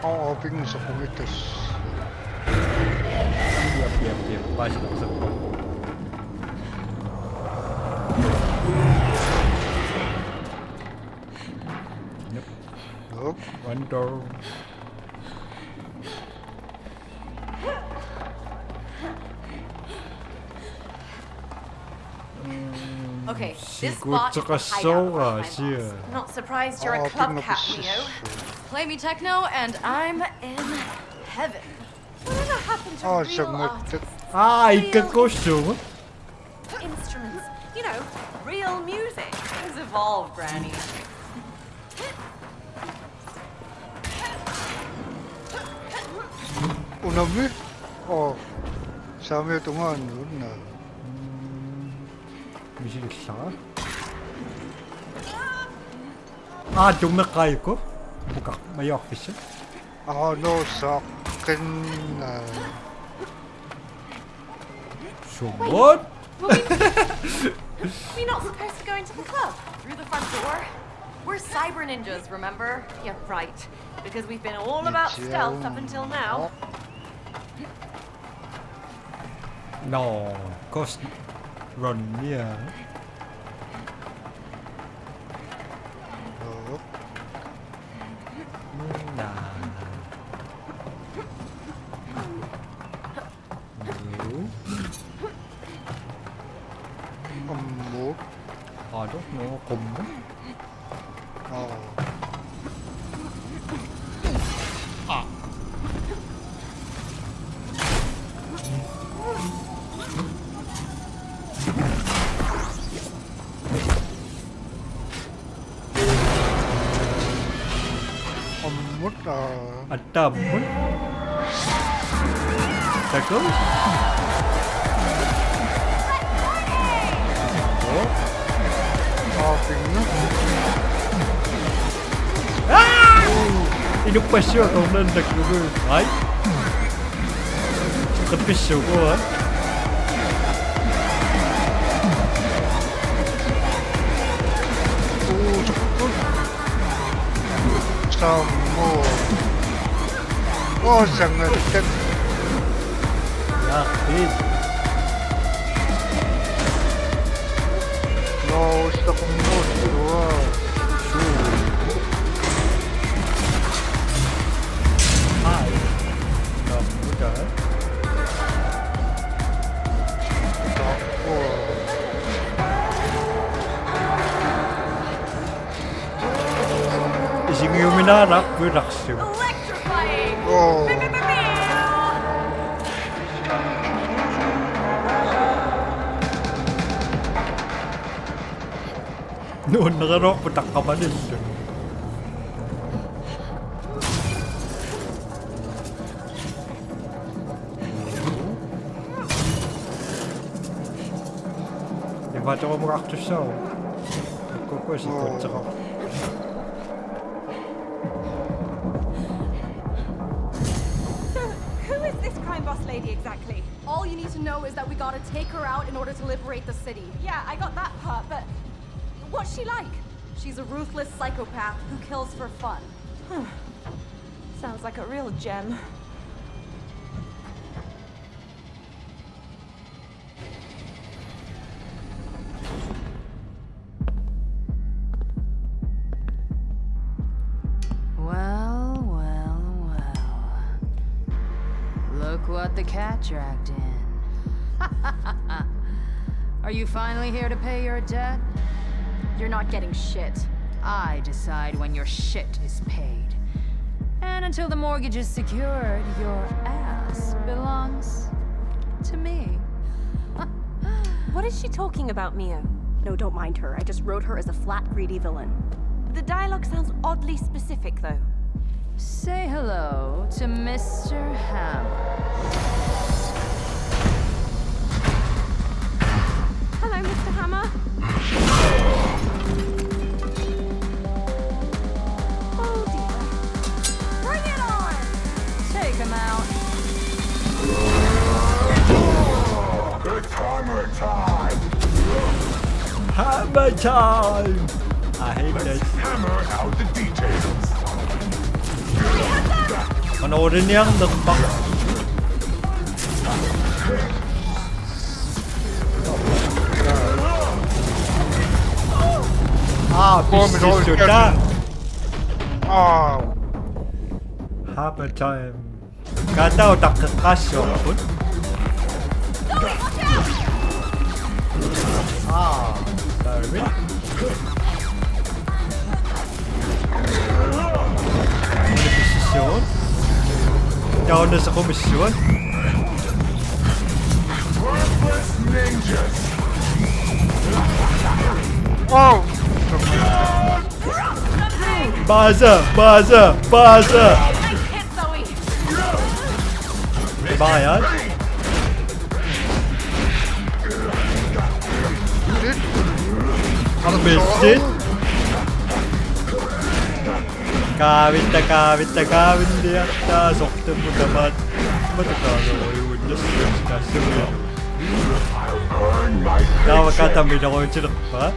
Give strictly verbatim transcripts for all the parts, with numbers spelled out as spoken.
Aa, pingisaqqumiittas. Yep, yep, yep. Paasilarsappa. Yep. Nope. One door. Okay, this spot is the hideout of my boss. Not surprised you're a club cat, Neo. Play me techno and I'm in heaven. Whatever happened to real artists? Aa, ikka kussu. Instruments, you know, real music. Things evolve, Granny. Unami? Oh, saamiutungaannut una. Misilillara. Aa, tummeqqaajuku. Uka, majuarfissat. Aa, no, saqqinna. Sumut? Were we, were we not supposed to go into the club? Through the front door? We're cyber ninjas, remember? Yeah, right. Because we've been all about stealth up until now. No, ghost run, yeah. Oh. Nah. Ammut. I don't know, qummut. Oh. Ammut, aa. Attaammun. Taku. Oh. Aa, pinga. Ah! Inuppassuaq tornannakkulu. Ai. Qippissuuku, ai. Uu, tukkut. Saammu. Oh, sangattak. Jaa, kiit. No, istaqunnguuttua. Suu. Ai. Naammutaa. Taakku. Isigiuminaanaq pilarsu. Electrifying! Oh. Nuunneruloorput taqqamanillu. Ivatorumukartussaavoq. Kukkusi kutseqar. So, who is this crime boss lady exactly? All you need to know is that we gotta take her out in order to liberate the city. Yeah, I got that part, but what's she like? She's a ruthless psychopath who kills for fun. Sounds like a real gem. Well, well, well. Look what the cat dragged in. Are you finally here to pay your debt? You're not getting shit. I decide when your shit is paid. And until the mortgage is secured, your ass belongs to me. What is she talking about, Mio? No, don't mind her. I just wrote her as a flat, greedy villain. The dialogue sounds oddly specific, though. Say hello to Mister Hammer. Hello, Mister Hammer. Oh dear. Bring it on! Take him out. It's hammer time! Hammer time! I hate Let's this. Hammer out the details. Heads up! Qanoq uliniarnerpa? Aa, pississutaq. Aa. Hammer time. Kaatau taqqeqqaassuarput. Aa, sorry. Una pississuaq. Taunna sequmissuaq. Wow! Baasa, baasa, baasa. Bye, aa. Missit. Kaavitta, kaavitta, kaavinniartaa sortummu tamaat. Matu kaaverujuunnassut tassumi. Taava kaatami loruutilerpaa.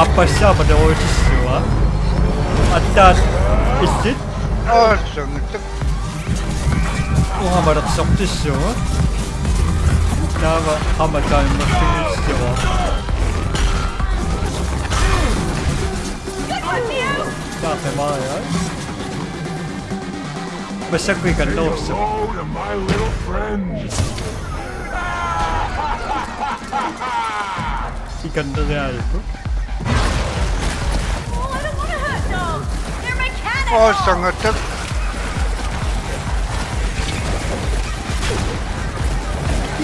Appassaaq matoruutissua. Attaat issit. Aa, sanguttak. Uanga malersortissua. Taava hammer time-erfigissua. Taava qimariai. Massakkut ikannerussaaq. Hello to my little friends. Ikanneriaarukku. Oh, I don't wanna hurt dolls. They're mechanical. Aa, sanguttak.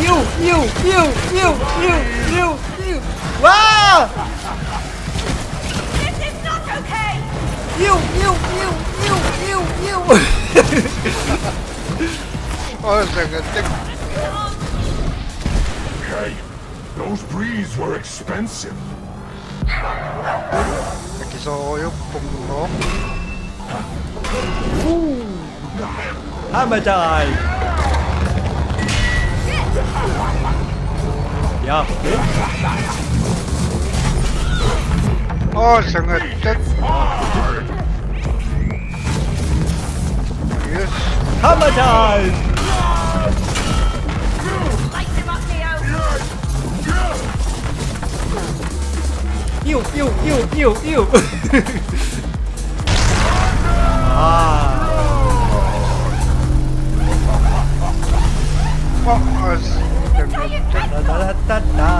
Iu, iu, iu, iu, iu, iu, iu. Waa! This is not okay. Iu, iu, iu, iu, iu, iu. Aa, sanguttak. Hey, those breeds were expensive. Akisoorujuppungooq. Hammer time! Ja. Aa, sanguttak. Yes. Hammer time! Light them up, Neo. Iu, iu, iu, iu, iu. Aa. What was the... Da, da, da, da, da.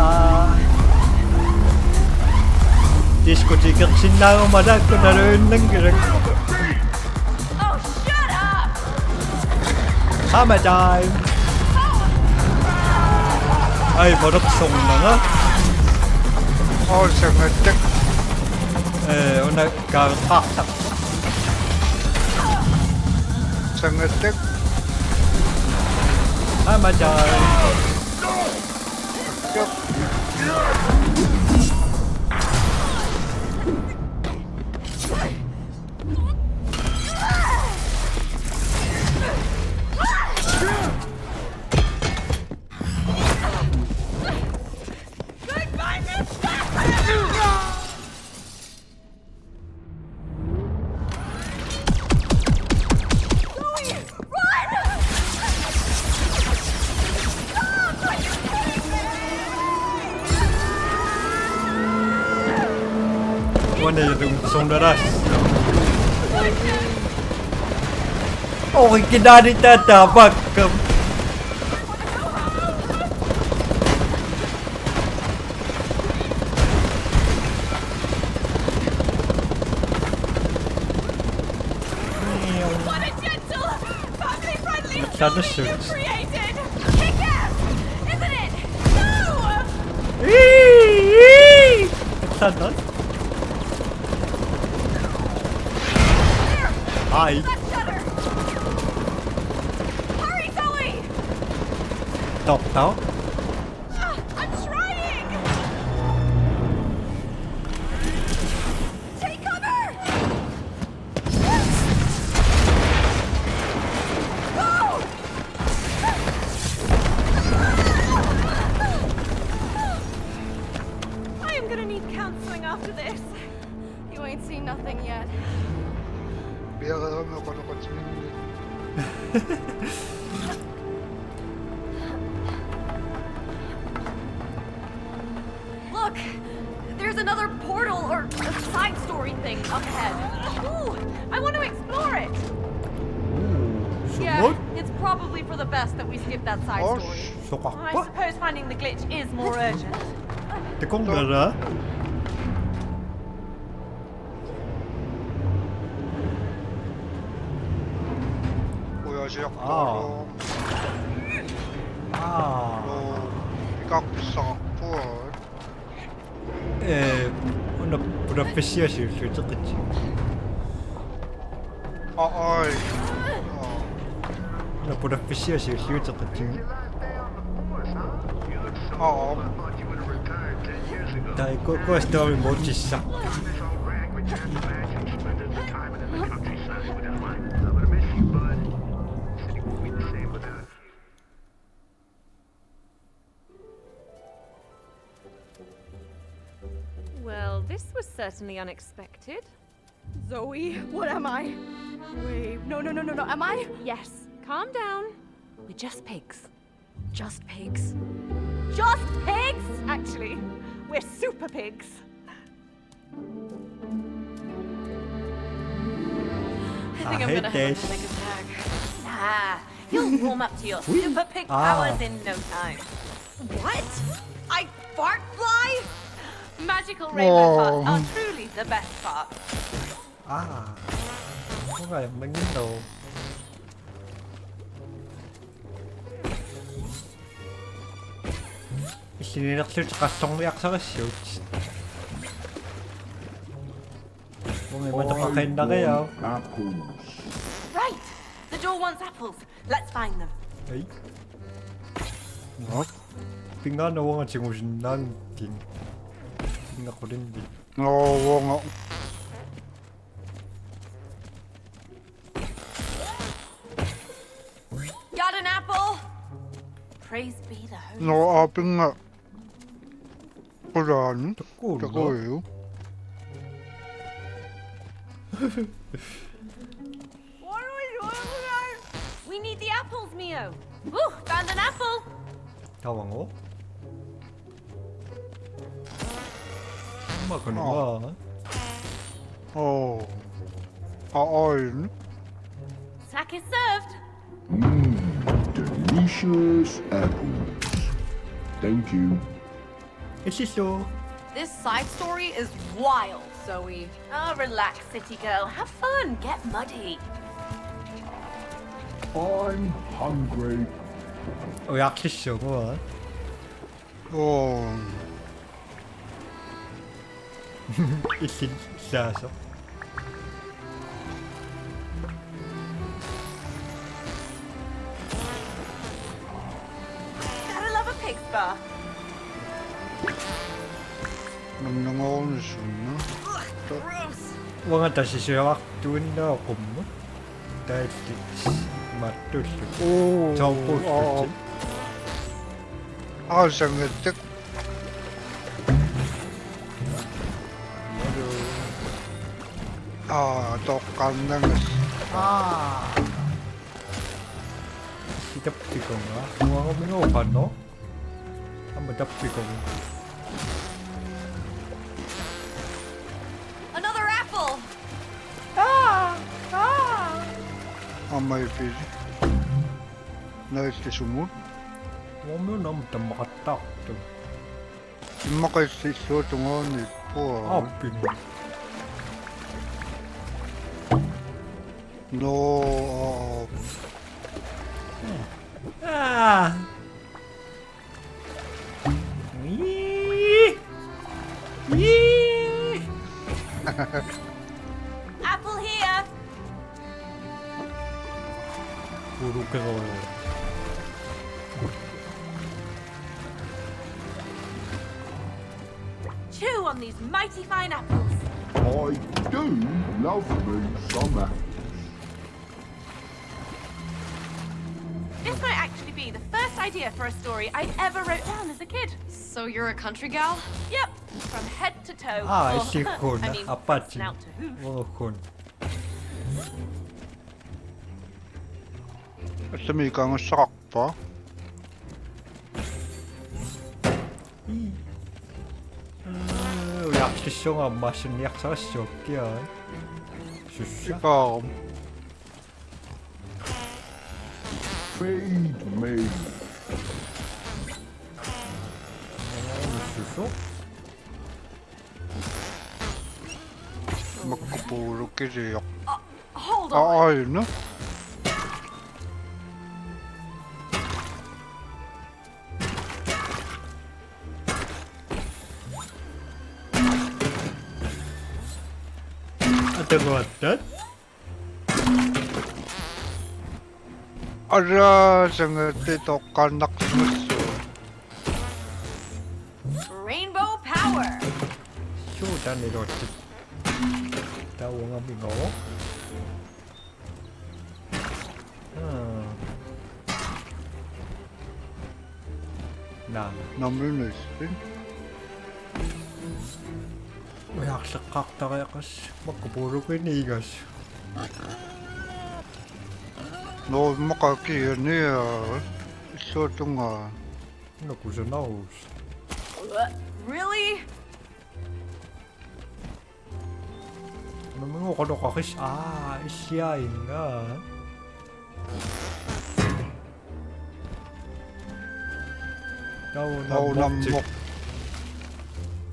Diskotekersinnaaguma taakku naluinnanngilakka. Oh, shut up! Hammer time! Ai, malersornanga. Aa, sanguttak. Ee, una kaaveqaartaq. Sanguttak. Hammer time. Yep. Zoe, run! Stop! Are you kidding me? One day you'll do some of us. Originalitatea pakka. What a gentle, family-friendly story you created! Kick ass, isn't it? Go! Ii, ii. It's not done. Ai. Left shutter! Hurry, Zoe! Top down. Ah, I'm trying! Take cover! Go! I am gonna need counseling after this. You ain't seen nothing yet. Piareerama oqaloqatigiinni. Look, there's another portal or a side story thing up ahead. Ooh, I want to explore it. Ooh, Yeah, sumut? It's probably for the best that we skip that side Oh, story. I Soqarpa? Suppose finding the glitch is more urgent. Takornala? Uja siaq. Aa. Aa. Ikaqpissaqarpugut. Ee, una pulaffissiaq siulliuteqqitsigu. Aa, ai. Una pulaffissiaq siulliuteqqitsigu. Aa. Taikku kuastaami muutissaq. Well, this was certainly unexpected. Zoe, what am I? Wait, no, no, no, no, no. Am I? Yes, calm down. We're just pigs. Just pigs. Just pigs? Actually, we're super pigs. I think I I'm hate gonna have a this. panic attack. Nah, you'll warm up to your super pig Ah. powers in no time. What? I fart fly? Magical rainbow Oh. farts are truly the best farts. Aa. Kuinga manginno. Illinnilerlutik qallorniarsarissut. Uunga imatut qaqiinnariaruk. Apples. Right! The door wants apples. Let's find them. Ai. Nå. Pingaana uunga tigusinnaanngikkiga. Pingaqulinni. Nå, uunga. Got an apple? Praise be the Holy Nå, aapinga. Qulaani. Kuullo. Takuju. What are we doing here? We need the apples, Mio. Ooh, found an apple. Tavango. Makani Oh. Wa. Oh. Aa, ai. Sack is served. Mmm, delicious apples. Thank you. Illillu. This side story is wild, Zoe. Ah, relax, city girl. Have fun. Get muddy. I'm hungry. Ujarlissuugu. Oh. Illillaasoq. Gotta love a pig spa. Mannangoornissunna. Ugh, gross. Uunga tasisujavartuinnaaqumma. Tailli. Mattullu. Oh. Tauqullutik. Aa, sangattak. Aa, toqqaannangas. Aa. Itappikunga. Uangaminga upanno. Amma tappikunga. Another apple. Amma ipili. Nailli sumut. Uangaminga tammaqattaartu. Immaqa illit illuatungaaniippugut. Aappin. Nå, aa. Ah. Ii. Ii. Apple here. Urukero. Chew on these mighty fine apples. I do love me some apples. This might actually be the first idea for a story I ever wrote down as a kid. So you're a country gal? Yep, from head to toe. Ah, Well, I see. Cool. I mean, Apache. Snout to hoof. Oh, cool. Assami kangassaqarpa? Ii. Aa, ujarlissunga massunniarsarissuk kia. Sussa. Ikaam. Feed me. Sussa. Makku puulukiliaq. Hold on. Aa, aina. Ataguattat. Ara sangati toqqaannarsimassuugut. Rainbow power. Suu, taanna iluatsit. Taava uangaminngooq. Aa. Naa. Nammineq. Ujarleqqaartariaqassi. Makku puulukiliigassaq. Noo, maqakiani illuatungaa. Nakusanarus. Really? Naminga oqaloqaris. Aa, issiainga. Tau Tau nammoq. nammoq.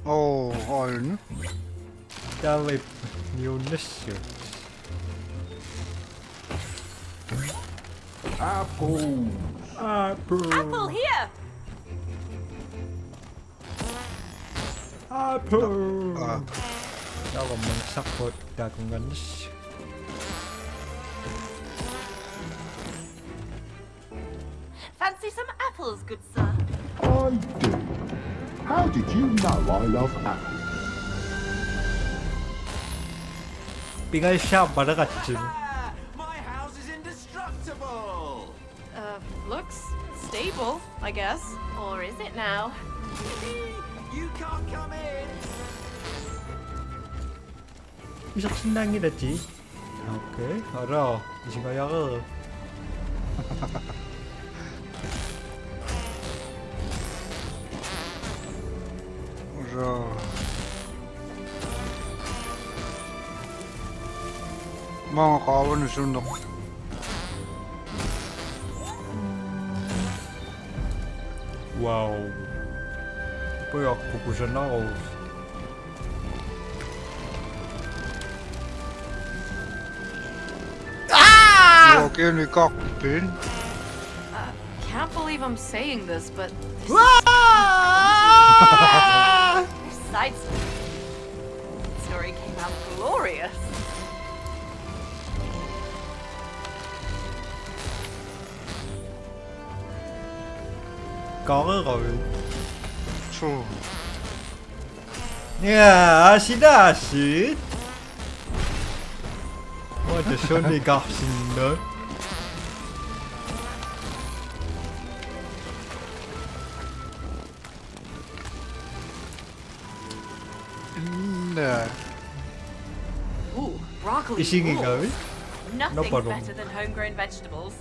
Oo, aina. Taava niunnassut. Apples. Apple. Apple here. Apple. Aa. Taava mansarput takunngannis. Fancy some apples, good sir. I do. How did you know I love apples? Pingaissaarpalaqatsin. My house is indestructible! Uh, looks stable, I guess. Or is it now? You can't come in! Isersinnaanngilatit. Okay, ara, isingajareeruk. Ura. Maanga qaavani sunneq. Wow. Pojaq kukusanarus. Uakiani karpin. Can't believe I'm saying this, but this side story came out glorious. Qareerui. Suu. Ja, aasiit aasiit. What the sun ikarsinnut. Naa. Ooh, broccoli. Isingigavi. Nothing's Nopalung. Better than homegrown vegetables.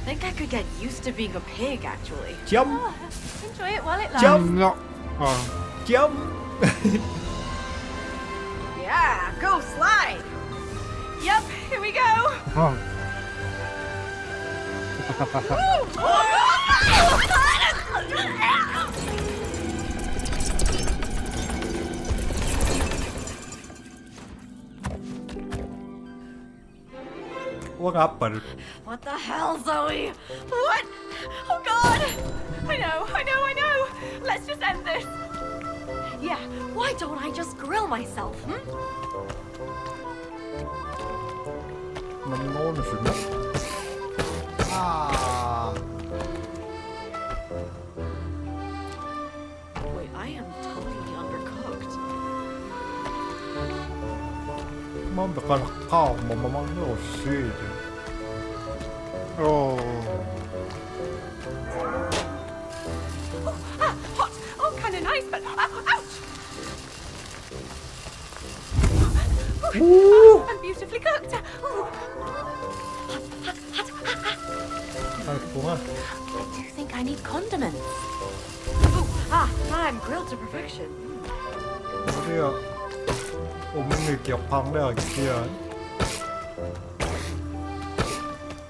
I think I could get used to being a pig, actually. Jump, Oh, enjoy it while it lasts. Jump. No. Aa. Jump. Yeah, go slide. Yep, here we go. Aa. Uanga aappaluk. What the hell, Zoe? What? Oh God! I know, I know, I know! Let's just end this! Yeah, why don't I just grill myself, hmm? Nammineq una suna. Aa. Wait, Mama, qanaqaaq, mama, mama, no, shit. Oh. Ah, hot. Oh, kind of nice, but uh, ouch. Ooh. I'm beautifully cooked. Ooh. Ai, kuuma. I do think I need condiments. Ooh, ah, I'm grilled to perfection. Uria. Umingi kioqqaarniarikkiaan.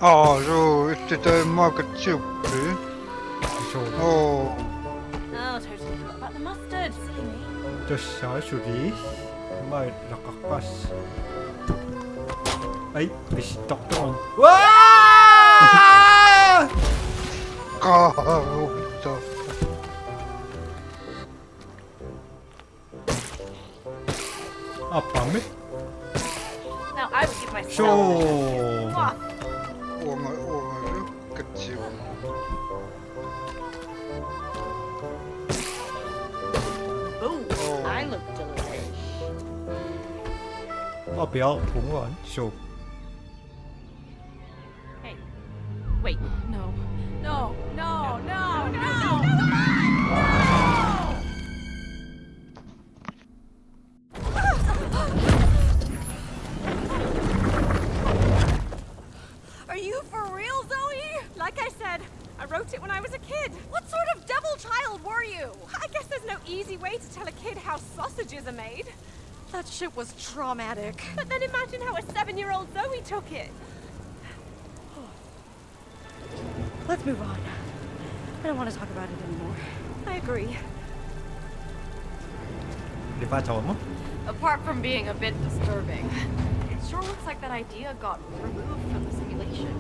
Aa, suu, ittitaimmaa katsiuppi. Suu. Oo. Oh, totally forgot about the mustard. Silly me. Tassa suli. Mai laqaqqas. Ai, pisittartuun. Qaarutta. Appami. Now I will give myself. Suu. Mwah. Uanga, uanga, katsiu. Boom. Oh. I look delicious. Apiaa, kuuma. Suu. Hey. Wait. No. No. No. No. No. No. Are you for real, Zoe? Like I said, I wrote it when I was a kid. What sort of devil child were you? I guess there's no easy way to tell a kid how sausages are made. That shit was traumatic. But then imagine how a seven year old Zoe took it. Let's move on. I don't want to talk about it anymore. I agree. Dipaatarama. Apart from being a bit disturbing, it sure looks like that idea got removed from the simulation.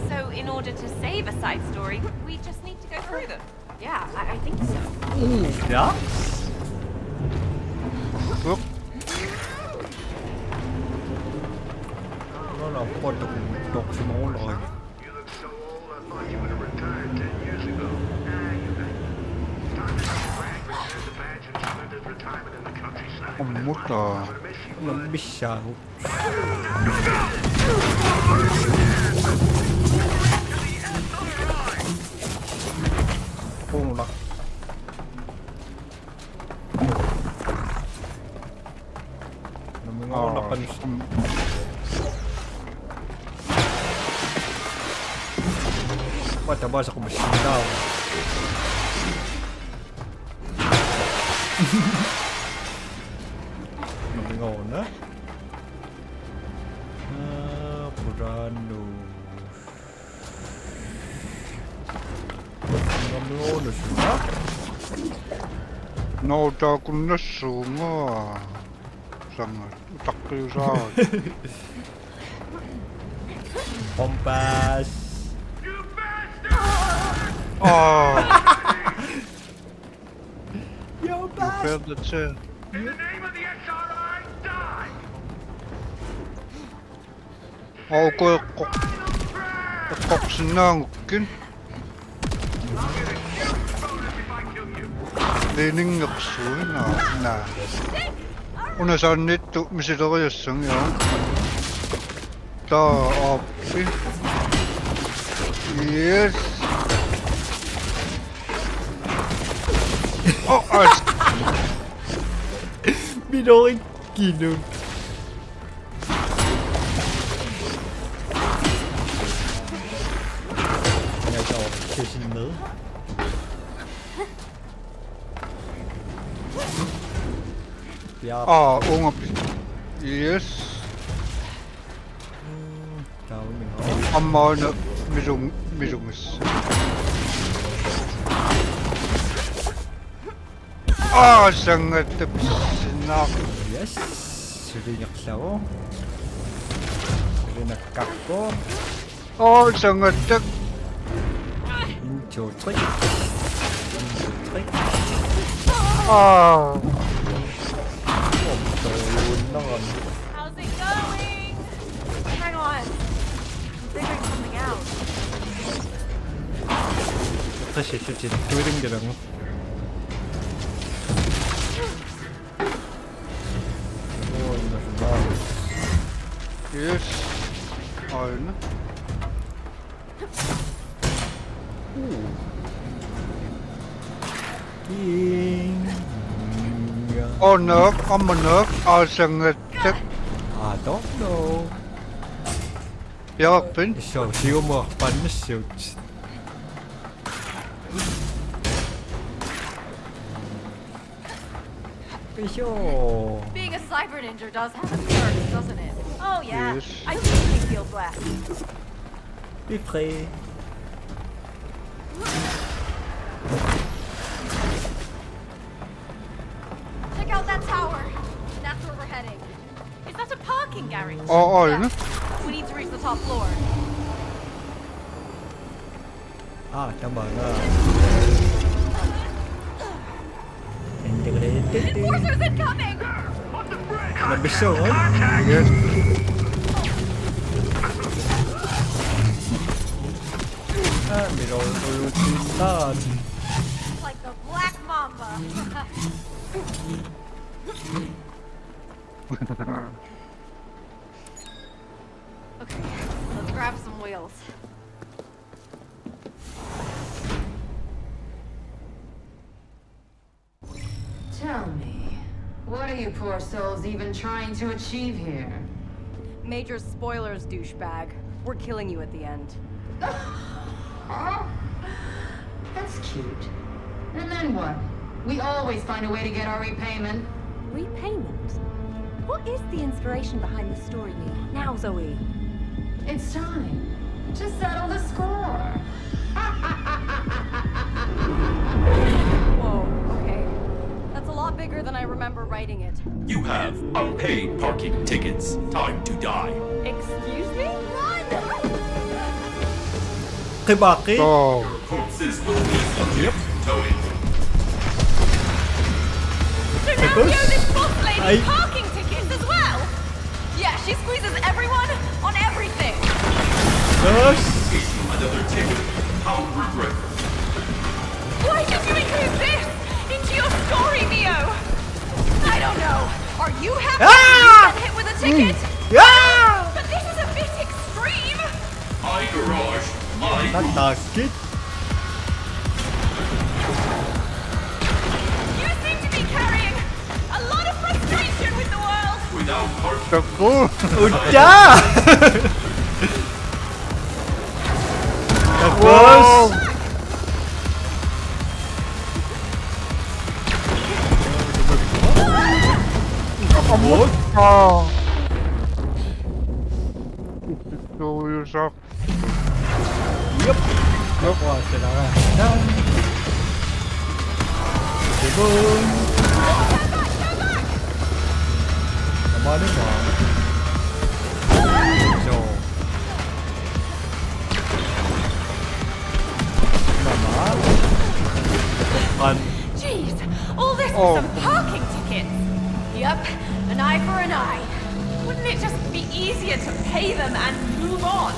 So, in order to save a side story, we just need to go through them. Yeah, I, I think so. Ja. Up. No, no, potok, tok, sumawon, oi. You look so old, I thought you would have retired ten years ago. Ah, you bet. Doctor Frank returned the badge and surrendered retirement in the countryside. Ammut, aa. Gonna miss you, No, bud. bissaagu. Kuuna. No, minga ona kan. What the boss, ako masindaw. No, minga ona. Ah, Kurano. Minga ona suna. No, taakunnassuunga. Sangat. Utaqqiusaat. Kompas. Aa. Yo, You pas. failed the test. In the name of the S R I, die! Aa, uku eqqoq-, eqqorsinnaangukkit. Liningersuin, naa, naa. Una saanniittut misileriassanngilaq. Taa aappi. Yes. Oh, as. Minorikkinu. Jeg går til sin med. Ja. Aa, uunga pi-, yes. Taava minga. Aamma una milung-, milungis. Aa, sangatta pissinnaaq. Yes. Sulinerlavo. Sulineqqaarpoq. Aa, sangatta. En, to, tre. En, to, tre. Aa. Toruunnerami. How's it going? Hang on. I'm figuring something out. Qassi tuutin tuulingilagu. Oi, no, no. Yes. Aina. Onoq, amanaq, asangatsak. I don't know. Jaqarpin. Isso, siumuarpannissut. Isso. Being a cyber ninja does have its perks, doesn't it? Oh yeah, yes. I totally feel blessed. Be free. Check out that tower. That's where we're heading. Is that a parking garage? Oh, oh, yeah. We need to reach the top floor. Ah, tama na. Enforcers incoming! Nabisyo, oh? Yes. Ah, miro ko yung tindahan. Like the Black Mamba. Okay, let's grab some wheels. Tell me, what are you poor souls even trying to achieve here? Major spoilers, douchebag. We're killing you at the end. That's cute. And then what? We always find a way to get our repayment. Repayment? What is the inspiration behind this story, Mia? Now, Zoe. It's time to settle the score. Whoa, okay. That's a lot bigger than I remember writing it. You have unpaid parking tickets. Time to die. Excuse me? Run! Kibaki. Oh. Corpses will be subject to towing. So now we owe this boss lady parking tickets as well. Yeah, she squeezes everyone on everything. Yes. Issue another ticket. How regretful. Why did you include this into your story, Mio? I don't know. Are you happy you got hit with a ticket? Yeah. But this is a bit extreme. My garage, my rules. Not that good. You seem to be carrying a lot of frustration with the world. Without parking. Of course. Udah. Of course. What? Oh. Kill yourself. Yep. Yep. Wah, kailangan. Yan. Diboom. Tama ni ba? So. Tama. Tutukan. Jeez, all this for some parking tickets. Yep, an eye for an eye. Wouldn't it just be easier to pay them and move on?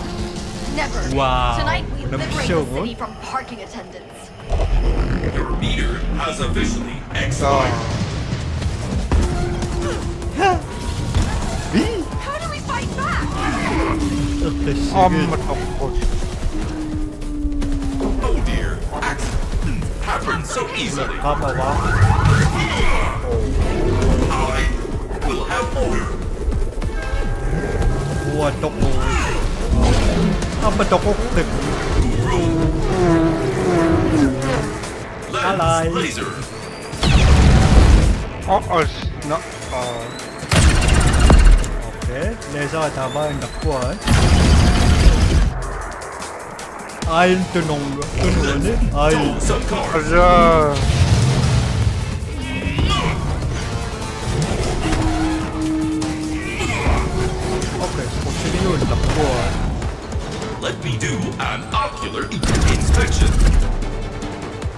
Never. Wow. Tonight we liberate the city from parking attendants. Your meter has officially expired. How do we fight back? Amma tokkoq. Oh dear, accidents happen so easily. Qamava. I will have order. Uanga tokkoq. Amma tokkoq. Lance laser. Oh, oh, no. Oh. Okay, laser taama nakkua. Ain tunung, tunung ni. Ain. Aja. Okay, continue nakkua. Let me do an ocular in-, inspection.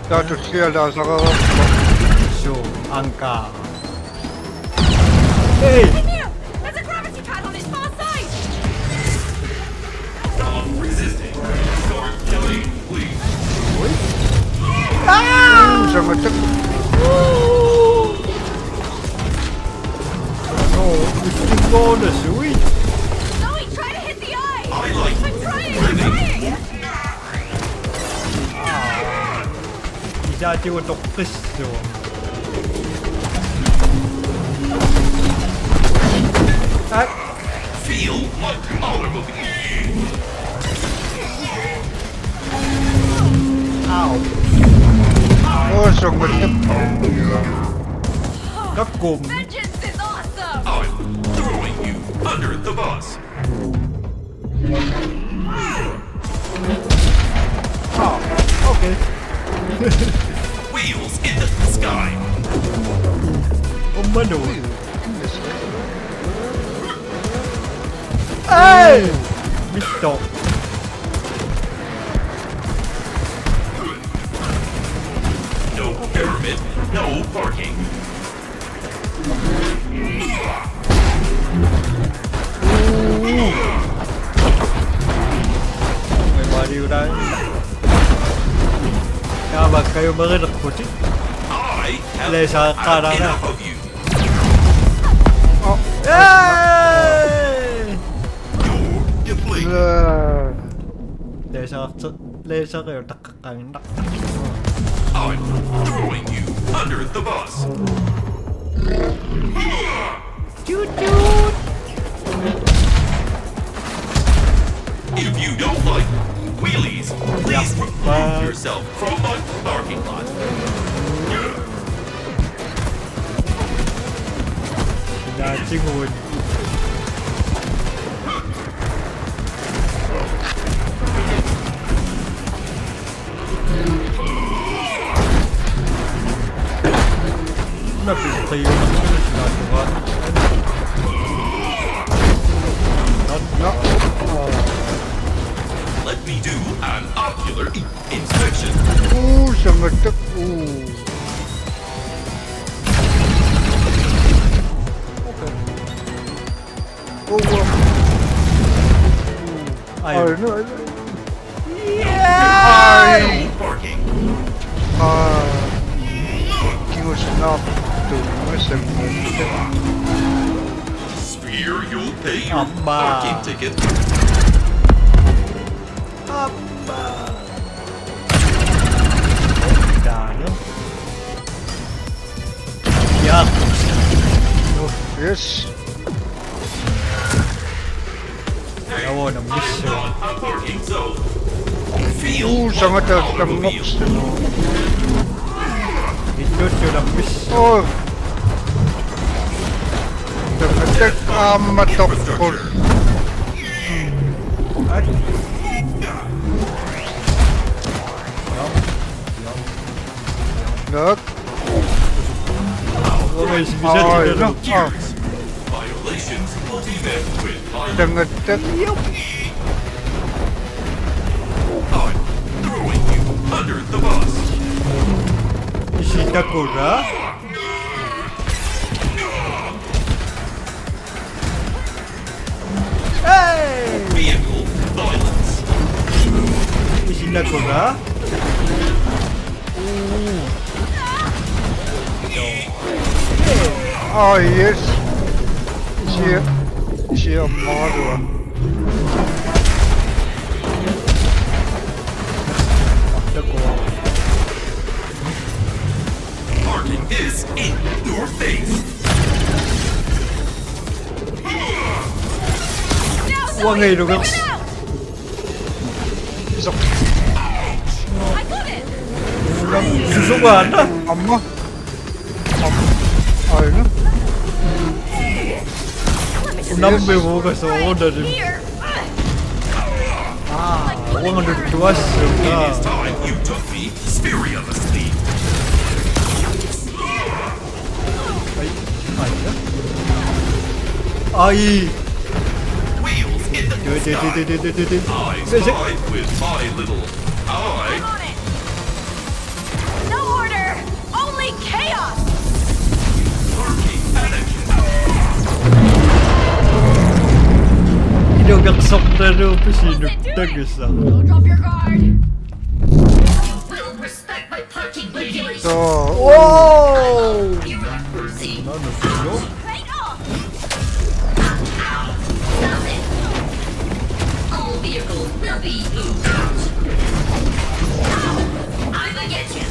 Tatus sieltä saka. Sure, anka. Hey! Hey, Neo! There's a gravity pad on its far side! Stop resisting. Start killing, please. Ah! Sama cek. No, it's the bonus, ui. Zoe, Jaa, tigu toqqissuaq. Ak. Feel like automobile. Au. Oh, so good. Kakkum. Vengeance is awesome. I'm throwing you under the bus. Oh, okay. Wheels in the sky. Oh, mano. Hey! Misto. No pyramid, no parking. Ui, Mario dai. Kaa bakka jo merilerputit. I have Laser had qaalaana. Enough of you. Oh. Hey! You're deflated. Laser, laser jo tak- I'm throwing you under the bus. Toot toot. If you don't like wheelies, please remove yourself from my parking lot. Dancing wood. Let me do an ocular in- inspection. Uu, sangatak, uu. Okay. Oh, wow. Ai. Ai, no, ai. Ai. Ah. He was not doing this and Fear you'll pay your Amma. Parking ticket. Amma. Dano. Yeah. Oh, yes. Jawohl, am Mission. Uu, sangata tammoqsano. Ittuuttu am Mission. Oh. Tammatak aamma toqqut. Ai. Look. Ai, no. Oh. Violations will be met with violence. Tangatta. I'm throwing you under the bus. Isitakura. Hey! Vehicle violence. Isitakura. Oh, yes. Isi, isi ammarua. Parking is in your face. Uanga ilungersoq. Isoq. Susugaana. Amma. Amma. Aina. Unammivuugasoorunalimi. Aa, uanga nuttuassuunga. It is time you took me seriously. Ai, ai. Ai. Wheels in the sky. Eyes wide with my little eye. I'm on it. No order, only chaos. Parking panic. Ilungersortaluuppisi nuttagisa. Don't drop your guard. You will respect my parking regulations. So, whoa! You are crazy. Right off. Ow! Stop it! All vehicles will be moved out. Ow! I'm against you.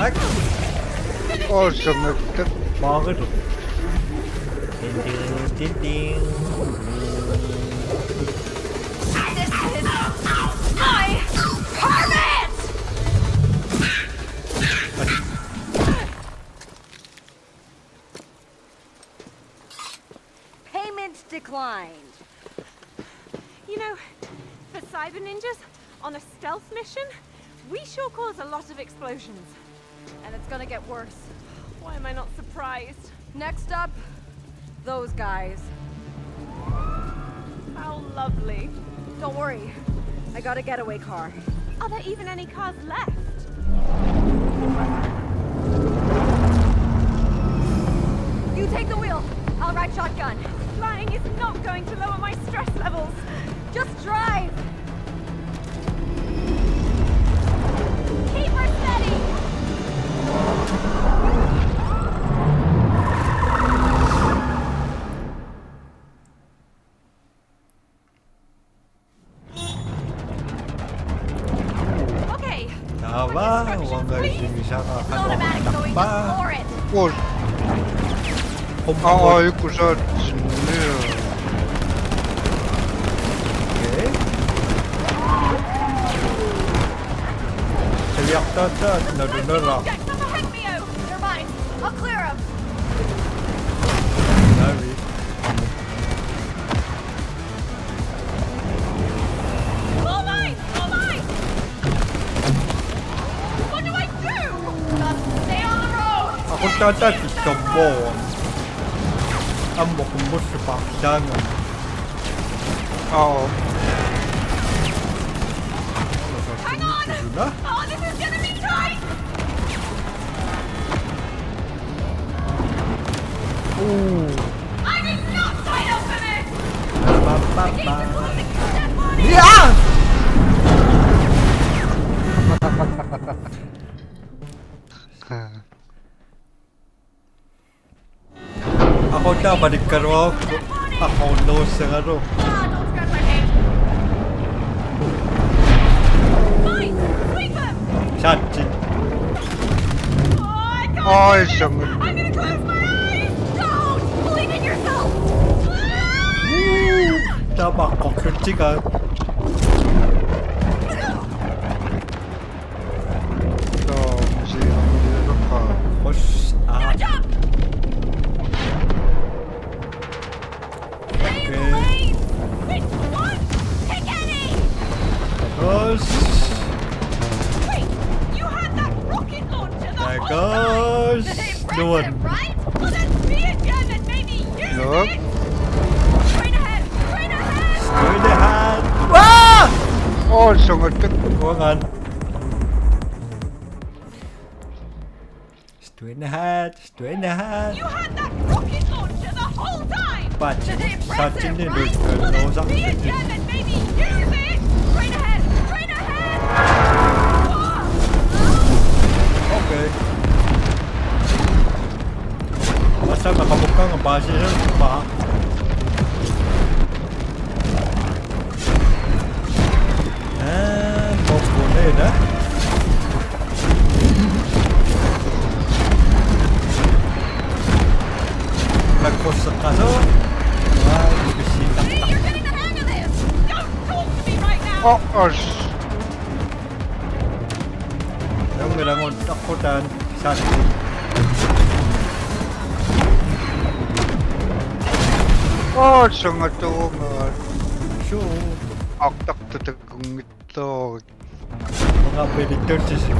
Oi, sangatta. Maarit. Ding, ding, ding, ding. This is my permit! Payment declined. You know, for cyber ninjas on a stealth mission, we sure cause a lot of explosions. And it's gonna get worse. Why am I not surprised? Next up, those guys. How lovely. Don't worry. I got a getaway car. Are there even any cars left? You take the wheel. I'll ride shotgun. Flying is not going to lower my stress levels. Just drive. Keep her steady. Okay. Taava, uanga isimi saqaqaluartarpa. Oi. Aa, joku saatsinni. Okay. Siviartaata nalunala. Get some ahead, Mio. They're mine. I'll clear 'em. Navi. All mine! All mine! What do I do? Just stay on the road! Aqutaata tikkammo. Ammo kummussupaq taanga. Aa. Hang on! Oh, this is gonna be tight! Ooh. I did not sign up for this! The gates are closing! Step on it! Aqutaata panikkaluarukku. Aqunnuussagalu. Ah, don't scratch my paint. Fine, sweep 'em! Saatsit. Oh, I can't do this. Oi, sangatta. I'm gonna close my eyes. Don't believe in yourself. Taava aqqorlutsigaat. Taava, sianerpaa. Os, aa. Never jump! Stay in the lane! Which one? Pick any! Os. Wait, you had that rocket launcher the whole time! Os. Impressive, right? Well, then be a gem and maybe use it! Straight ahead! Straight ahead! Straight ahead! Aa! Oi, sangatta. Uangaan. Straight ahead, straight ahead. You had that rocket launcher the whole time! But impressive, right? Well, then be a gem and maybe use it! Straight ahead! Straight ahead! Okay. Basta nakabukang ang base, pa. Ah, popular na. Nagkusak ka, so? Wow, bisita. Hey, you're getting the hang of this! Don't talk to me right now! Oh, gosh. Yung nilangon, takutan. Saan? Oh, sangatta. Sure. Aktak tatakungit. Mga pwede thirty-six.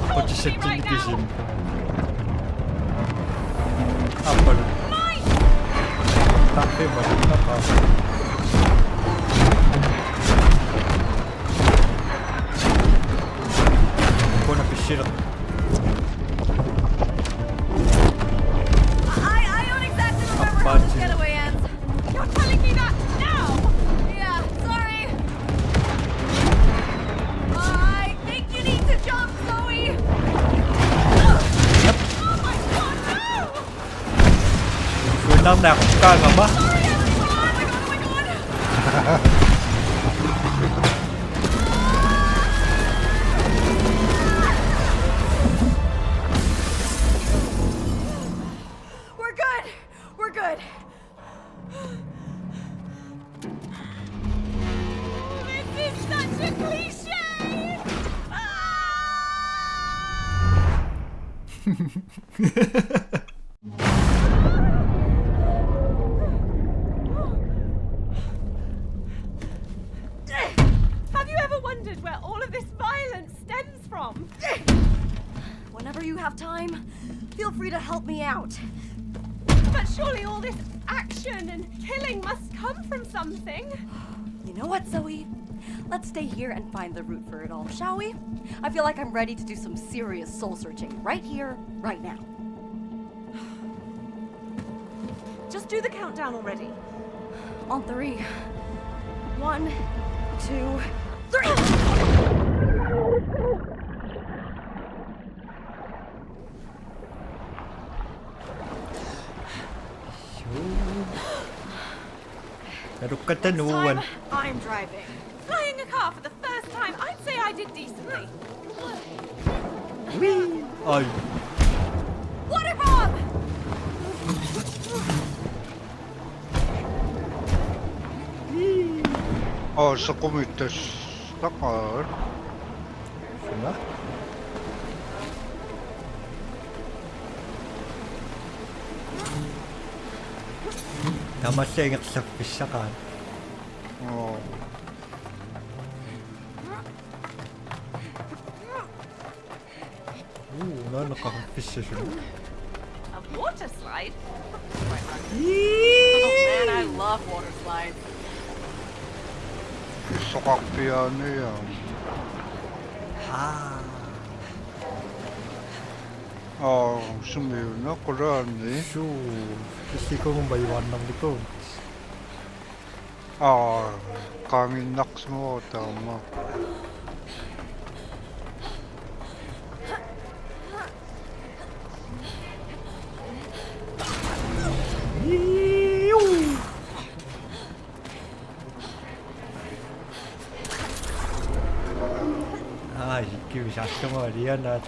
Ako thirty-six kisim. Apple. Tapi ba? Apa? Ako na pisira. I, I don't exactly remember how this getaway ends. You're telling me that now? Yeah, sorry. I think you need to jump, Zoe. Yep. Oh my God, no! Suinarneq aqqaagama. Sorry, everyone. Oh my God, oh my God. Good. This is such a cliche! Ah! Have you ever wondered where all of this violence stems from? Whenever you have time, feel free to help me out. But surely all this action and killing must come from something. You know what, Zoe? Let's stay here and find the root for it all, shall we? I feel like I'm ready to do some serious soul searching right here, right now. Just do the countdown already. On three. One, two, three. Next time, I'm driving. Flying a car for the first time, I'd say I did decently. Ai. Water bomb! Aa, sequmittassaqaat. Suna? Tamassi ingerlappissaqaat. Aa. Uu, naanneqarfissasut. A water slide? Quite right. Oh man, I love water slides. Soqarpiaaniaa. Haa. Aa, sumiuna qulaani. Suu, illikugumma ivaannarnikuun. Aa, qaangiinnarsimavoq taama. Ai, kivisarlunga alianaat.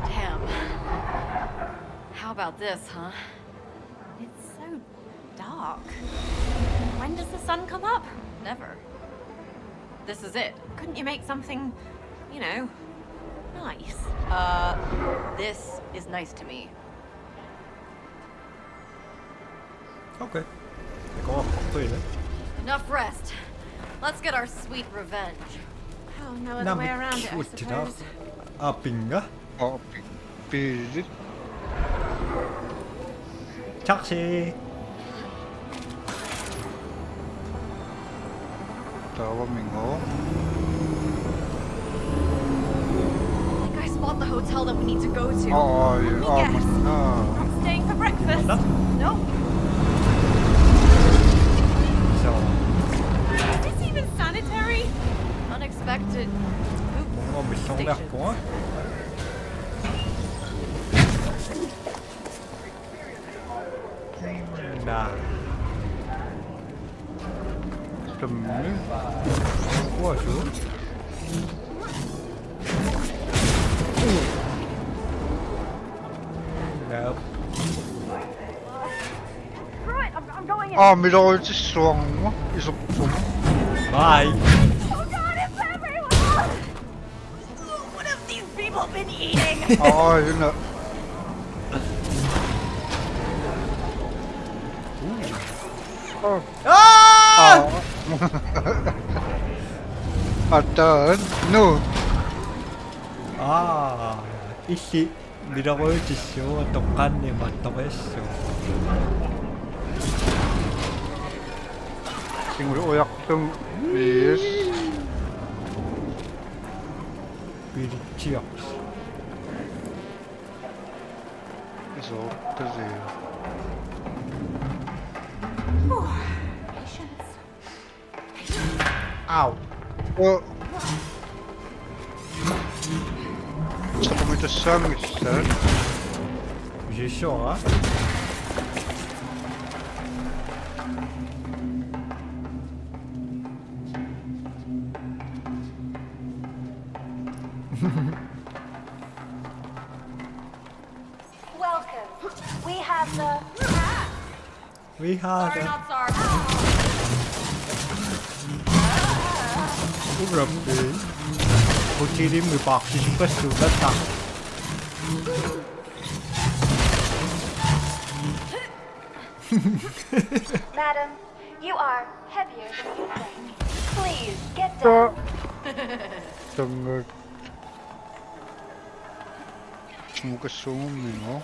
Damn. How about this, huh? It's so dark. When does the sun come up? Never. This is it. Couldn't you make something, you know, nice? Uh, this is nice to me. Okay. Go on, please. Enough rest. Let's get our sweet revenge. Oh, no other way around it, I suppose. Apinga. Oh, pi-, pi-, Taxi. Taava mingo. I think I spot the hotel that we need to go to. Aa, aa, aa, manna. Not staying for breakfast. Manna? Nope. So. Is this even sanitary? Unexpected poop stations. Naa. Tammi. Kuasu. Nope. Screw it, I'm, I'm going in. Aa, milorujutissuarma isertuma. Bye. Oh God, it's everywhere! What have these people been eating? Aa, you know. Aa. Aa! Ataa, no. Aa, illit milorujutissuugut toqqaannaq imaattorissuugut. Kingulu ujarlunga, yes. Pilitsiaq. Isoortasi. Whew, patience. Au. Oh. Soqqumitussaanngillat. Visissuara. We have the We have Sorry, a not sorry. Urappi. Hotelimi paartisipassuugatta. Madam, you are heavier than you think. Please get down. Tanga. Mukassuungummigooq.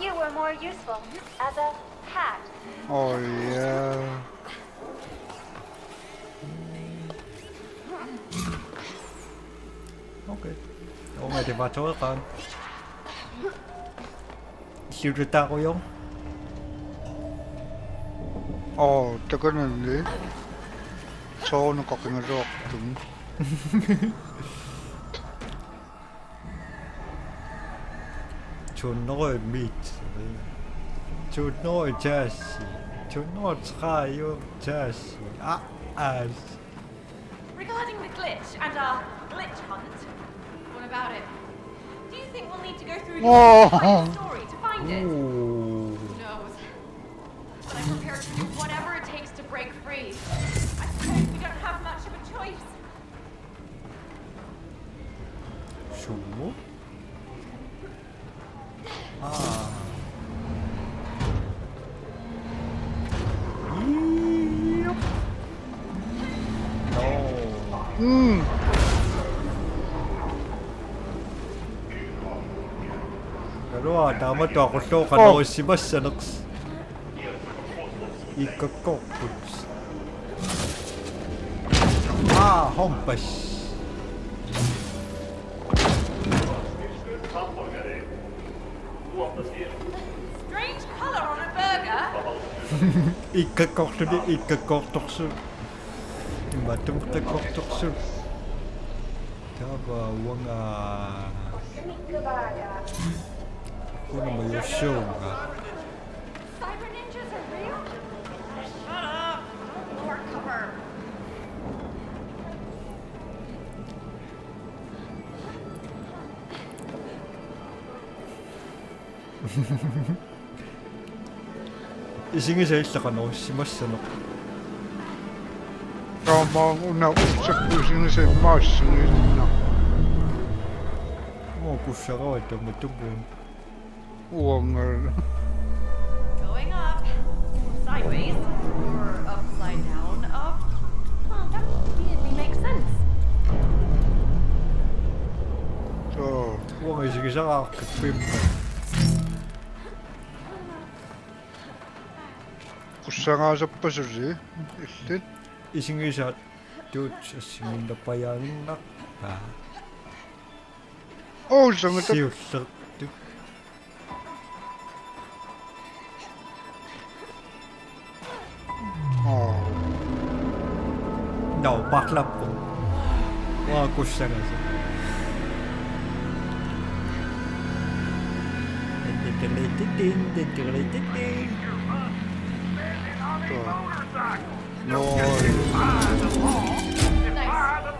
You were more useful as a hat. Oh yeah. Okay. Onga det var tøjet. Sluttaarujoq. Oh, takananni. Soorunami qaqingaluartumi. Tuunneruit mit. Tuunneruit taassi. Tuunneruit tredive taassi. Ah, as. Regarding the glitch and our glitch hunt, what about it? Do you think we'll need to go through the Oh. entire story to find it? Ooh. Who knows? But I'm prepared to do whatever it takes to break free. I suppose we don't have much of a choice. Sumo. Ah. Yep. No. Mm. Kalua taama tuakullu qanoq issimassaneq. Ikkakkorput. Ah, hompas. Strange color on a burger. Ikkakkorluni ikkakkortorsu. Imaattumi ikkakkortorsu. Taava uanga. Uanga majuussuunga. Cyber ninjas are real? Shut up! More cover. Isigisat illit qanoq issimassaneq. Taamaammat una ussakkuusigisat immaassinginnaq. Uanga kussaraat tamatumunnga. Uanga. Going up. Sideways. Or upside down up. Huh, that weirdly makes sense. Soo. Uanga isigisaraarpippa. Kussaraasarpasuli illit. Isigisat tuut assigiinnarpajaaginnarpaa. Oh, sangata. Siullertut. Oh. No, paarlappoq. Uanga kussagaasa. Soo. Nice.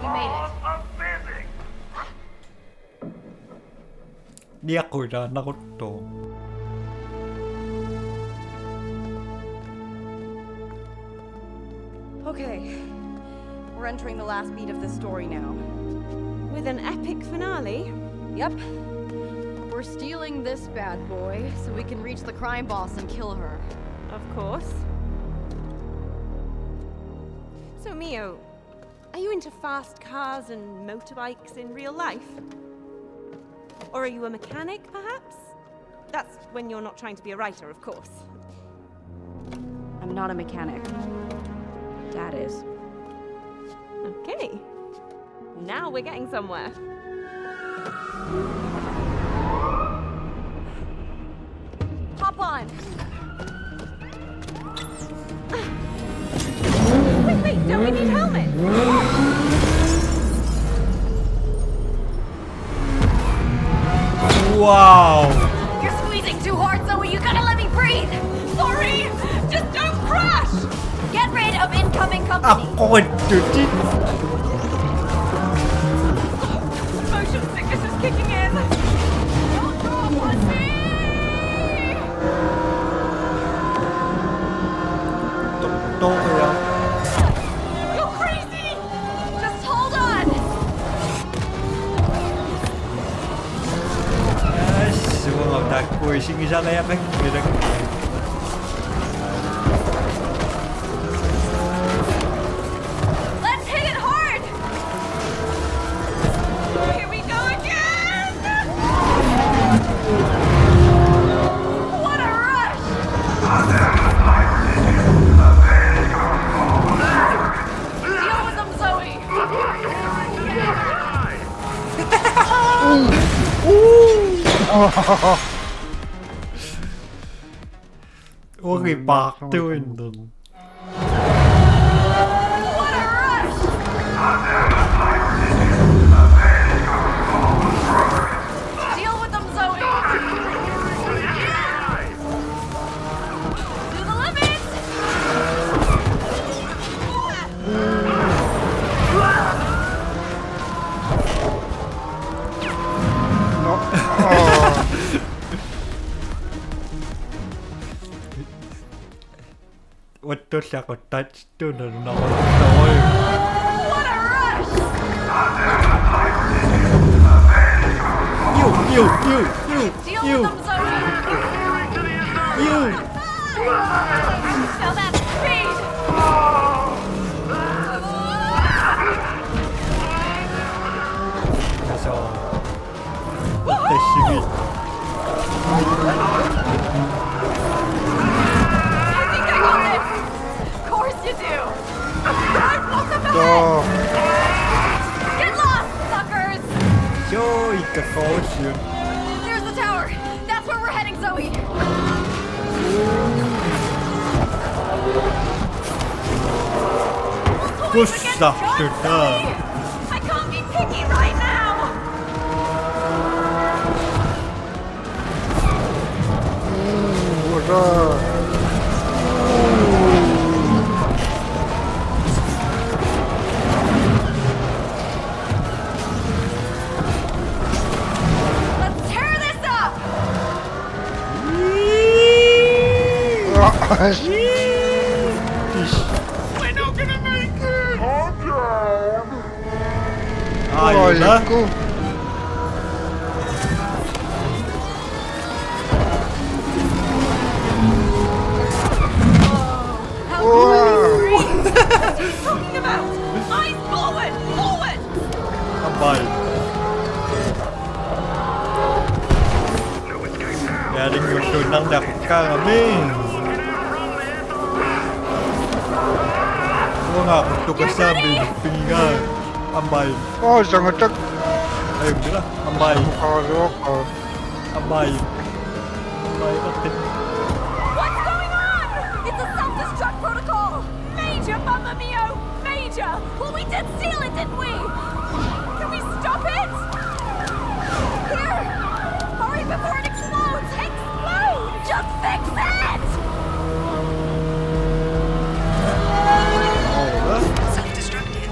We made it. Niaquilaannaruttoq. Okay. We're entering the last beat of the story now. With an epic finale. Yep. We're stealing this bad boy so we can reach the crime boss and kill her. Of course. So, Mio, are you into fast cars and motorbikes in real life? Or are you a mechanic, perhaps? That's when you're not trying to be a writer, of course. I'm not a mechanic. Dad is. Okay. Now we're getting somewhere. Hop on. Wait, wait, don't we need helmets? Wow! You're squeezing too hard, Zoe. You gotta let me breathe. Sorry. Just don't crash. Get rid of incoming company. Aqqoruttutit. Motion sickness is kicking in. Don't drop on me. Oi, singisariaqanngilaq. Let's hit it hard! Here we go again! What a rush! Deal with them, Zoe! Uri paartuinnarpoq. What a rush! Deal with them, Zoe! To the limit! No. Oh. Uattulli aquttat tununaruttorui. What a rush! Iu, iu, iu, iu, Deal iu, with them, Zoe! iu. Now that's speed! Tassami. Tassami. I think I got this! Of course you do! I've got the Joo. Get lost, suckers! Joo, ikka koosiun. There's the tower! That's where we're heading, Zoe! Kussa, tyttö. I can't be picky right now! Ura. Let's tear this up! Ah, We're not gonna make it! Aina. Oiku. How Wow. What are you talking about? Eyes forward! Forward! Ambai. Yarinngussuunnarniaqarami. Uanga tukassaami pigigaa. Ambai. Oh, sangatak. Ayu, mira. Ambai. Mukaruoqa. Ambai. Ambai, okay. What's going on? It's a self-destruct protocol! Major, Mamma Mia! Major! Well, we did seal it, didn't we? Can we stop it? Here! Hurry before it explodes! Explode! Just fix it! Alright. Self-destructed.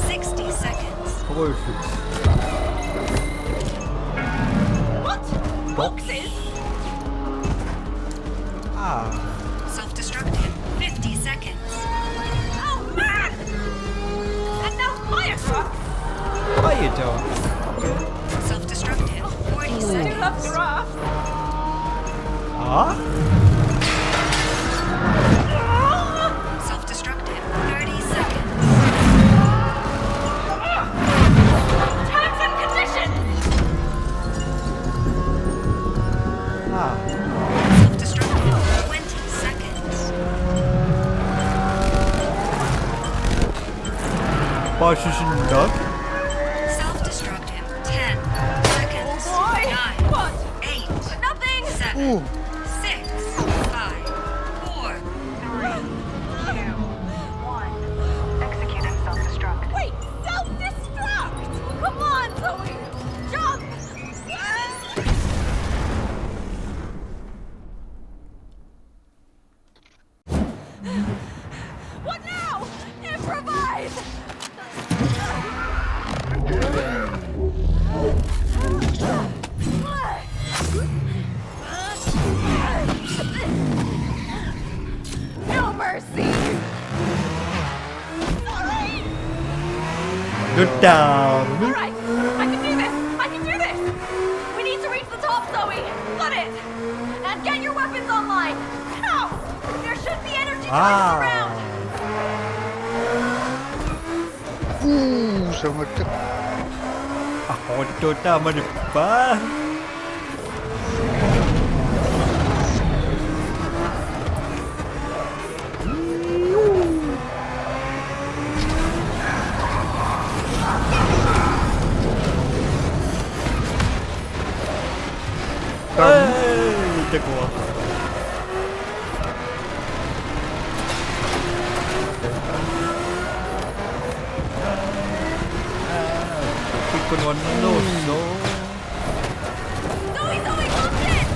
sixty seconds. Perfect. What? Boxes? Ah. Self-destructed. fifty seconds. Oh man! And now fire trucks! Fire truck. Self-destructed. forty I do seconds. love giraffes. Ah? Self-destructed. thirty seconds. Terms and conditions! Ah. Self-destructed. twenty seconds. Position lock. Self-destructed. ten seconds. Oh boy! Nine. What? Eight. Nothing! Seven. Ooh. Six. Five. Four. Three. Two. One. Executing self-destruct. Wait! Self-destruct! Come on, Zoe! Jump! What now? Improvise! No mercy! Sorry! Good down. Alright, I can do this! I can do this! We need to reach the top, Zoe! Got it! Aa. Uu, sangatta. Aqoruttuutaa manippa. Hey, takua. Pikkunuannerluusoq. Zoe, Zoe, lock in!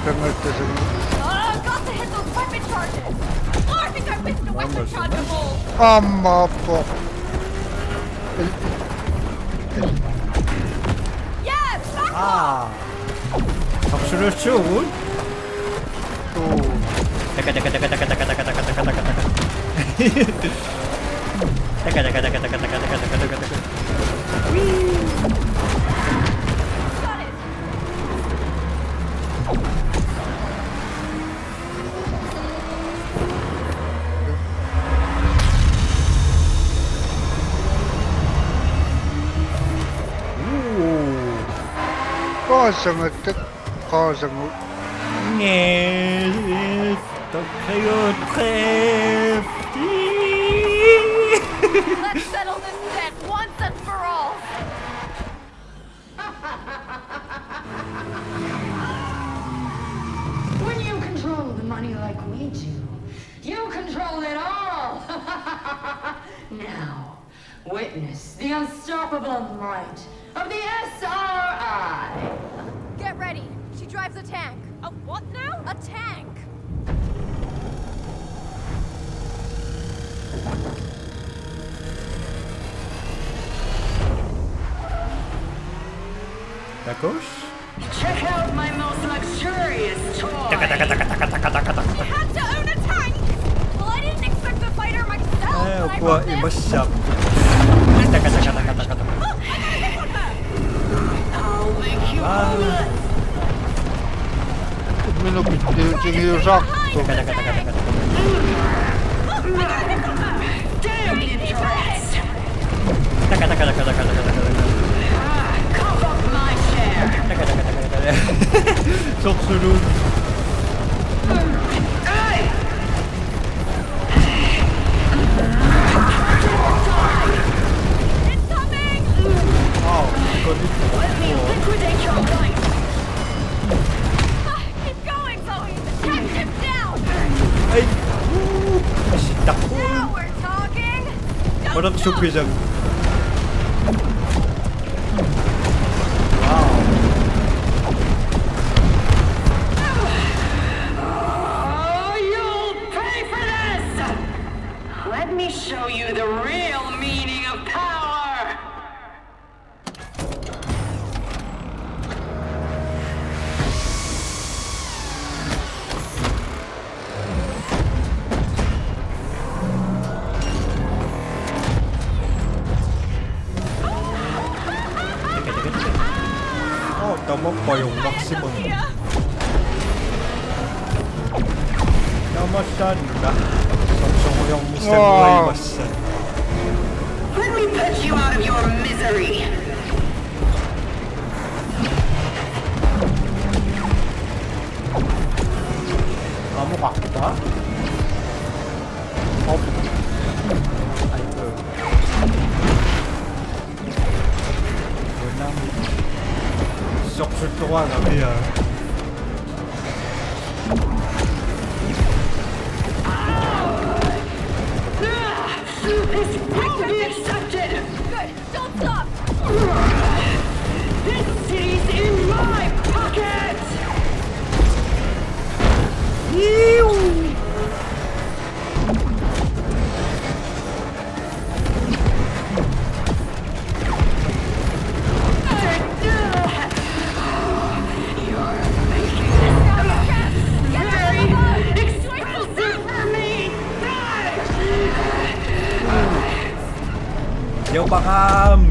Kangattasunga. Oh, got to hit those weapon charges. Oh, I think I missed the weapon charge of all. Aamma appa. Yeah, back off! Aa. Absolutssuugut. Tuu. Taka, taka, taka. Taka, taka, taka, taka, taka, taka. Taka, taka, taka, taka, taka, taka, taka, taka. Whee! Got it. Ooh. Qaasangatta, qaasangut. Yes, don't play your craft. Let's settle this debt once and for all. When you control the money like we do, you control it all. Now, witness the unstoppable might of the S R I. Get ready. She drives a tank. A what now? A tank. Takush? Check out my most luxurious toy. Taka, taka, taka, taka, taka, taka, taka. You had to own a tank? Well, I didn't expect to fight her myself, eh, but I ukua brought this. Imassaaq. Taka, taka, taka, taka, taka. Look, I got a hit on her. I'll make you homeless. Minut pittiutingiusarpoq. Taka, taka, taka, taka, taka. Look, I got a hit on her. Damn it, Joyce. Taka, taka, taka, taka. Ah, cough up my chair. Taka, taka, taka, taka. Soqsulu. Hey! It's coming! Oh, got it. Let me liquidate your life. Ah, keep going, Zoe. Track him down! Hey! Ooh, I see that one. Now we're talking! Don't talk! What up, Suki-san? Wow. Oh, you'll pay for this! Let me show you the real meaning of power! Oh, tamappajunnarsimavoq. Tamassaanna. Sorsorujormissaguaimassa. Let me put you out of your misery. Amoqarpa? Op. Ai, øh. Uunami. Soqsuttoraagami, ja. This has to be accepted! Good. Don't stop! This city's in my pocket! You're making this very expensive for me! Yo, pakam!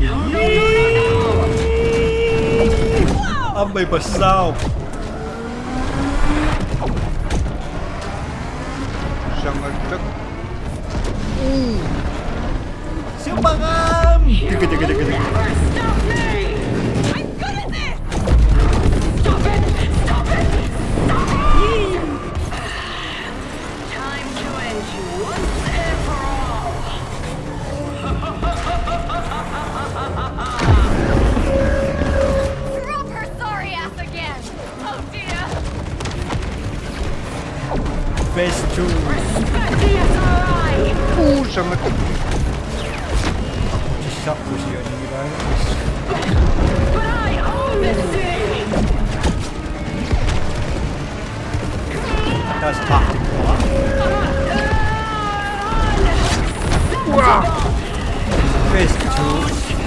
Ammai passaaq! Sangattaq. Uu. Siuparam! Tiki, tiki, tiki, tiki. Never stop me! I'm good at this! Stop it! Stop it! Stop it! Time to end you once and for all. Drop her sorry ass again! Oh dear! Phase two. Respect the S R I! Uu, sangattaq. Just shut this unit, you know. But I own this city! That's tactical, huh? Wow. Phase two.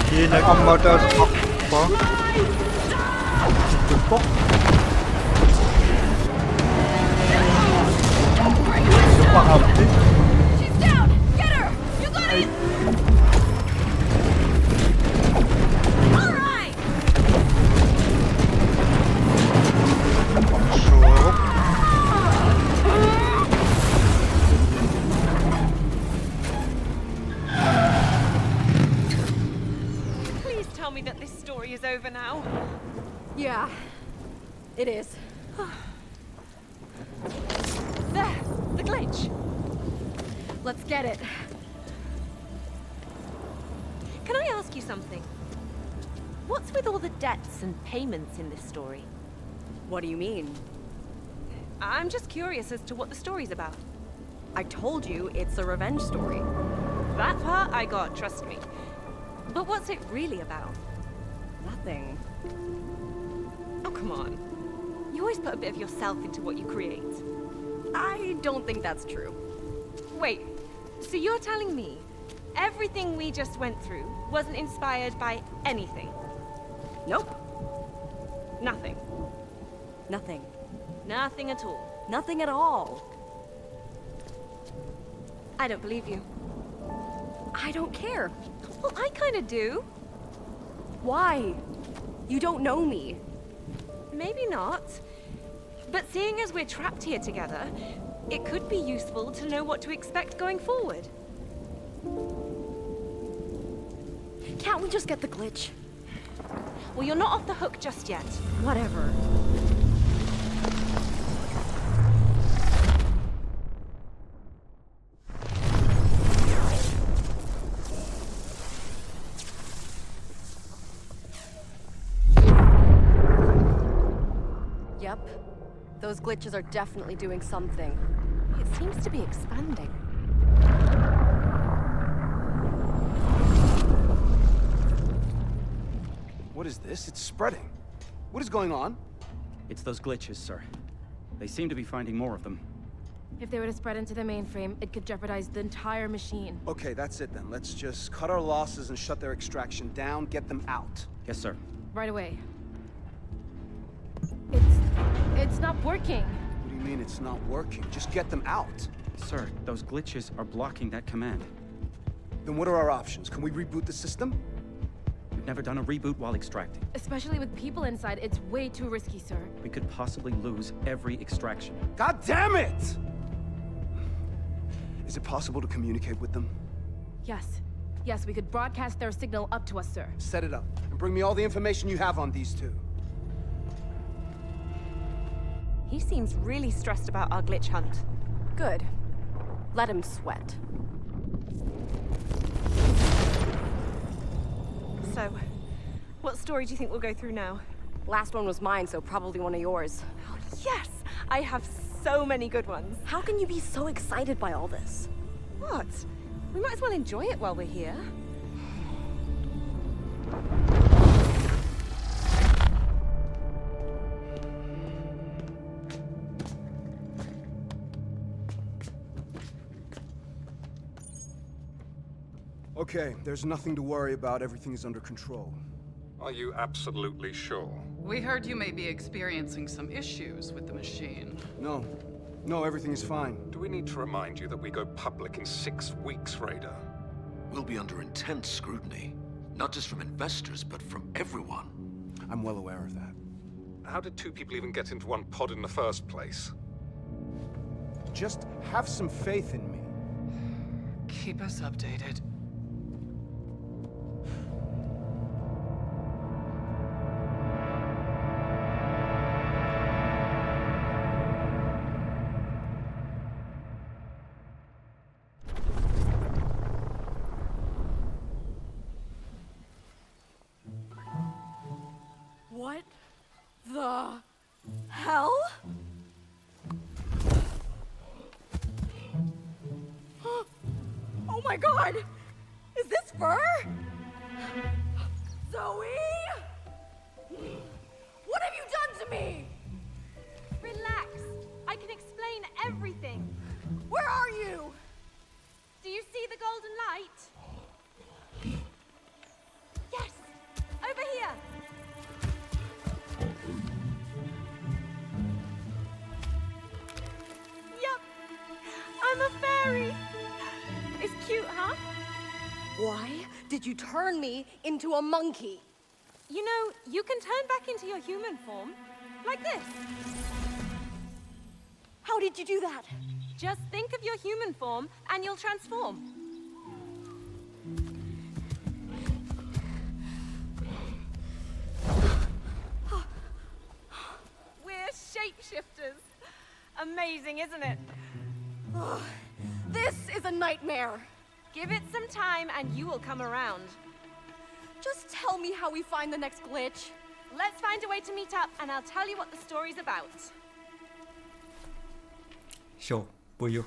Kiina amma taas aqqa. Super. Super aappi. She's down! Get her! You got it! All right! Please tell me that this story is over now. Yeah, it is. There, the glitch. Let's get it. Can I ask you something? What's with all the debts and payments in this story? What do you mean? I'm just curious as to what the story's about. I told you it's a revenge story. That part I got, trust me. But what's it really about? Nothing. Oh, come on. You always put a bit of yourself into what you create. I don't think that's true. Wait, so you're telling me everything we just went through wasn't inspired by anything? Nope. Nothing. Nothing. Nothing at all. Nothing at all. I don't believe you. I don't care. Well, I kinda do. Why? You don't know me. Maybe not. But seeing as we're trapped here together, it could be useful to know what to expect going forward. Can't we just get the glitch? Well, you're not off the hook just yet. Whatever. Yep. Those glitches are definitely doing something. It seems to be expanding. What is this? It's spreading. What is going on? It's those glitches, sir. They seem to be finding more of them. If they were to spread into the mainframe, it could jeopardize the entire machine. Okay, that's it then. Let's just cut our losses and shut their extraction down, get them out. Yes, sir. Right away. It's, it's not working. What do you mean it's not working? Just get them out. Sir, those glitches are blocking that command. Then what are our options? Can we reboot the system? We've never done a reboot while extracting. Especially with people inside, it's way too risky, sir. We could possibly lose every extraction. God damn it! Is it possible to communicate with them? Yes. Yes, we could broadcast their signal up to us, sir. Set it up, and bring me all the information you have on these two. He seems really stressed about our glitch hunt. Good. Let him sweat. So, what story do you think we'll go through now? Last one was mine, so probably one of yours. Oh, yes! I have so many good ones. How can you be so excited by all this? What? We might as well enjoy it while we're here. Okay, there's nothing to worry about. Everything is under control. Are you absolutely sure? We heard you may be experiencing some issues with the machine. No. No, everything is fine. Do we need to remind you that we go public in six weeks, Raider? We'll be under intense scrutiny, not just from investors, but from everyone. I'm well aware of that. How did two people even get into one pod in the first place? Just have some faith in me. Keep us updated. What the hell? Oh my god! Is this fur? Zoe! What have you done to me? Relax. I can explain everything. Where are you? Do you see the golden light? Yes! Over here! Yup! I'm a fairy! It's cute, huh? Why did you turn me into a monkey? You know, you can turn back into your human form. Like this. How did you do that? Just think of your human form and you'll transform. We're shapeshifters. Amazing, isn't it? This is a nightmare. Give it some time and you will come around. Just tell me how we find the next glitch. Let's find a way to meet up and I'll tell you what the story's about. Sure, puju.